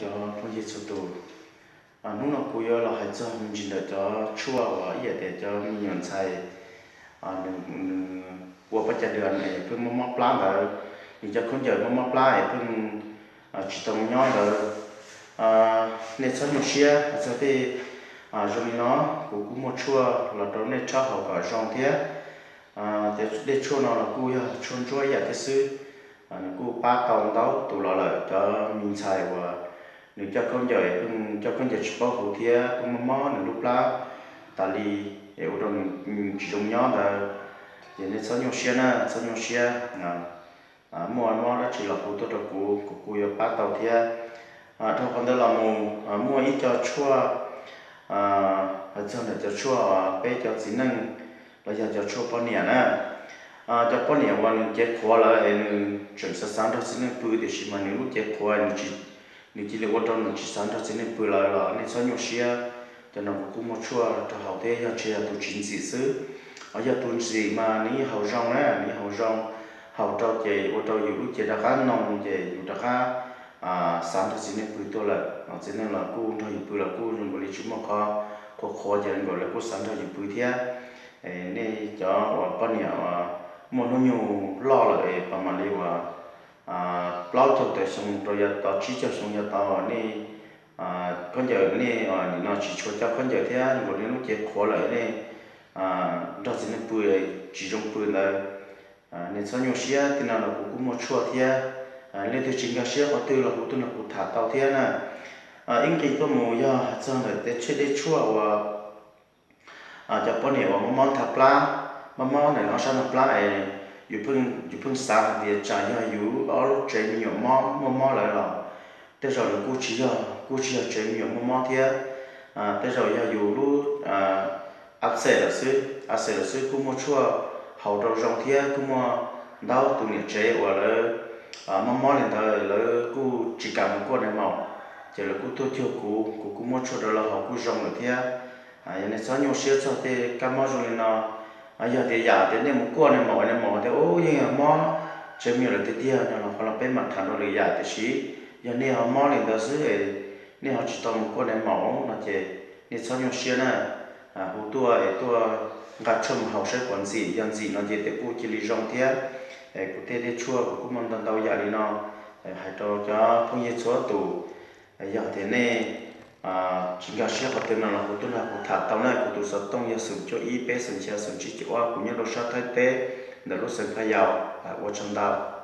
Cov phooj ywg txhua tus, hnub no kuv yuav los hais txog me ntsis ntawm cov tshuaj uas ib yam tias cov me nyuam ntxhais nws ua pab cas dua es pheej mob mob plab ntawd, nws cov khaub ncaws mob mob plab es pheej tsis tau nyob ntawd. Nej txhob nyuaj siab, hais txog tej zoo li no, kuv kuj muaj tshuaj los rau nej tshawb haus kom zoo thiab. Cov dej tshuaj no los kuj yog tshuaj ntsuab ib yam thiab xwb. Nws kuj pab tau ntau tus los lawm, cov me ntxhais uas nws coj khaub ncaws, coj khaub ncaws tsis paub huv thiab kuj mob mob nws lub plab tas li, es ua rau nws tsis zoo nyob ntawd. Ces nej txhob nyuaj siab na, txhob nyuaj siab. Muaj mob dab tsi los hu tuaj rau kuv, kuv kuj yuav pab tau thiab. Dhau qhov ntawd los mus, muaj ib co tshuaj, hais txog ntawm cov tshuaj peb cov txiv neej los yog cov tshuaj poj niam na. Cov poj niam uas nws cev qhuav lawm es nws tseem xav xav nrog txiv neej pw, tiam sis mas nws lub cev qhuav, nws cia li ua rau nws tsis xav nrog txiv neej pw lawm los nej txhob nyuaj siab. Cov no kuv kuj muaj tshuaj rau haus thiab, yog tsis yog tus tsis ntxim xwb. Yog tus ntxim mas nws yeej haus zoo na, nws yeej haus zoo, haus rau ces ua rau yus lub cev rov qab noo, ces yus rov qab xav nrog txiv neej pw tuaj lawm. Txiv neej los kuj nrog yus pw los kuj zoo nkaus li tsis muaj qhov qhuav qhuav, ces nkaus lawv kuj xav nrog yus pw thiab. Nej cov uas poj niam uas muaj hnub nyoog loj lawm es pas mam li uas plaub caug tawm xyoo rau yav tod, tsib caug xyoo yav tod, nej khaub ncaws nej nim no tsis tshua coj khaub ncaws thiab nkaus nej lub cev qhuav lawm, nej nrog txiv neej pw tsis zoo pw ntawd, nej txhob nyuaj siab, tej no los kuv kuj muaj tshuaj thiab. Leej twg tsis nkag siab qhov twg los hu tuaj nrog kuv tham tau thiab na. Ib nqis tuaj mus yog hais txog ntawm tej tshuaj, dej tshuaj uas cov poj niam uas mob mob ntha plab, mob mob ntawm ob sab ntha plab es yus pheej xav hais tias tsam yog yus ob lub tsev me nyuam mob, muaj mob lawm los tej zaum nws kuj tsis yog, kuj tsis yog tsev me nyuam muaj mob thiab. Tej zaum yog yus lub a xes lawm xwb, a xes lawm xwb. Kuj muaj tshuaj haus rau zoo thiab kuj muaj ntau tus niam tsev uas lawv mob mob li ntawd lawv kuj tsis kam mus kuaj nais maum, ces lawv kuj tuaj cuag kuv, kuv kuj muab tshuaj rau lawv haus kuj zoo lawm thiab. Yog nej txhob nyuaj siab txog tej kab mob zoo li no. Yog tias yam tias nej mus kuaj nais maum, nais maum tias ub yeej yog mob tsev me nyuam lawm tiag tiag no los qhov no peb mam tham dua lwm yam, tiam sis yog nej ho mob li ntawd xwb es nej ho tsis tau mus kuaj nais maum no ces nej txhob nyuaj siab na. Hu tuaj es tuaj nqa tshuaj mus haus saib puas ntxim, yog ntxim no ces tias kuj cia li zoo thiab. Kuv tej dej tshuaj kuv kuj muaj ntau ntau yam li no hais rau cov phooj ywg txhua tus. Yog tias nej tsis nkag siab qhov twg no los hu tuaj nrog kuv tham tau na. Kuv tus xov tooj yog xoom cuaj ib peb xoom xya xoom tsib cuaj ob, kuv nyob rau sab Thaib teb ntawm lub xeev Phaj Yau. Ua tsaug ntau.